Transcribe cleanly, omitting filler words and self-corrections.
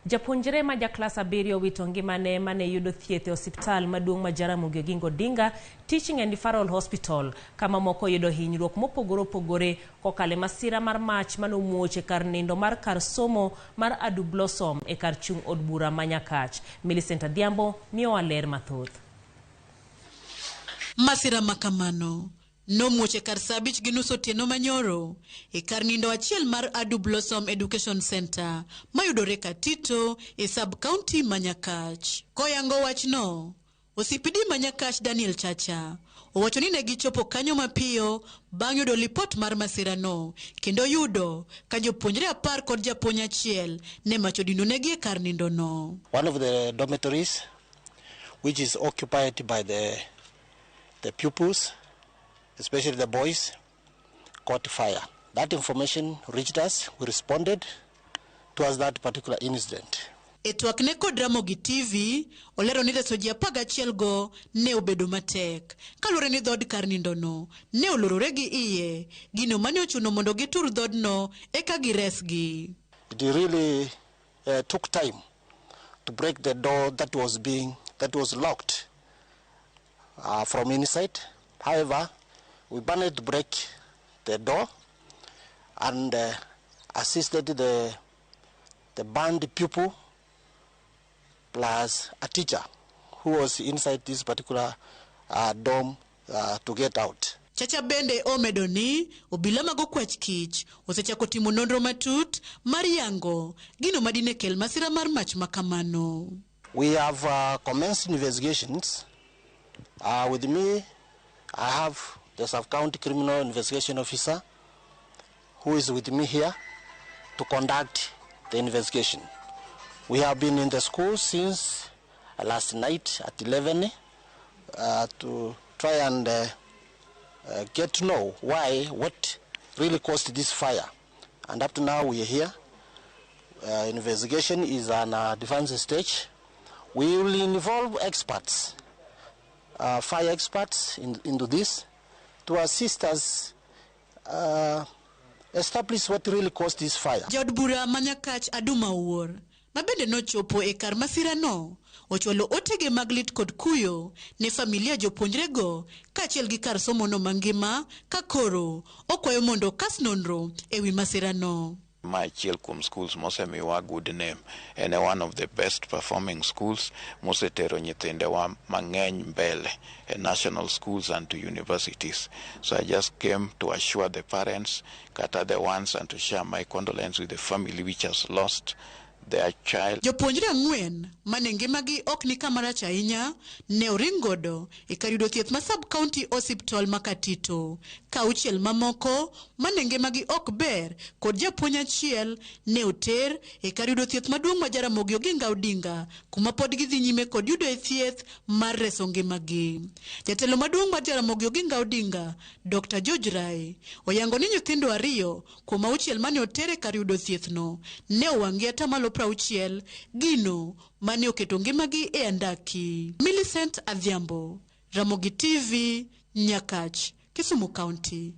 Japuonjre ma ja klas 7 wito ngimane mane yudo thieth e osiptal maduong' ma Jaramogi Oginga Odinga Teaching and Referral Hospital kama moko yudo hinyruok mopogore opogore kokalo e masira mar mach mane omuoch e kar nindo mar kar somo mar Adu Blossom e kar chung' od bura ma Nyakach. Millicent Adhiambo miyowa ler mathoth. Masira ma kamano nomuoch e kar saa 5:30 otieno manyoro e kar nindo achiel mar Adu Blossom Education Center mayudore Katito e sub-county ma Nyakach. Koyango wachno, OCPD ma Nyakach Daniel Chacha owacho ni ne gichopo kanyo mapiyo bang' yudo lipot mar masirano kendo yudo ka jopuonjre 10 kod japuonj achiel ne mach odinonegi e kar nindono. One of the dormitories which is occupied by the pupils, especially the boys, caught fire. That information reached us. We responded towards that particular incident. E twak ne kod Ramogi TV, olero ni reso ji 11 go ne obedo matek kaluwore ni dhood kar nindono ne olorore gi iye, gino mane ochuno mondo gitur dhoodno eka giresgi. It really took time to break the door that was locked from inside. However, we managed to break the door and assisted the burned pupil plus a teacher who was inside this particular dorm to get out. Chacha bende omedo ni obila mag okwach kich osechako timo nonro matut mar yango gino madine kel masira mar mach makamano. We have commenced investigations. With me, I have the Sub-County Criminal Investigation Officer who is with me here to conduct the investigation. We have been in the school since last night at 11 to try and get to know what really caused this fire. And up to now we are here. Investigation is an advanced stage. We will involve experts, fire experts into this to assist us establish what really caused this fire. Jaod bura ma Nyakach Aduma Owuor, ma bende nochopo e kar masirano, ochwalo otege mag lit kod kuyo ne familia jopuonjrego kaachiel gi kar somono mangima ka koro okwayo mondo okas nonro ewi masirano. Ma achiel kuom schools mosemiwa good name. En one of the best performing schools mosetero nyithindewa mang'eny mbele e national schools and to universities. So I just came to assure the parents, kata the ones, and to share my condolence with the family which has lost their child. Jopuonjre 4 mane ngimagi ok ni kama rach ahinya ne oring godo e kar yudo thieth ma sub-county hospital ma Katito, ka 6 mamoko mane ngimagi ok ber kod japuonj achiel ne oter e kar yudo thieth maduong' ma Jaramogi Oginga Odinga kuma pod gidhi nyime kod yudo e thieth mar reso ngimagi. Jatelo maduong' mar Jaramogi Oginga Odinga, Dr. George Rai, oyango ni nyithindo 2 kuom 6 mane oter e kar yudo thiethno ne owang' gi 60%, gino mane oketo ngimagi e andaki. Millicent Adhiambo, Ramogi TV, Nyakach, Kisumu County.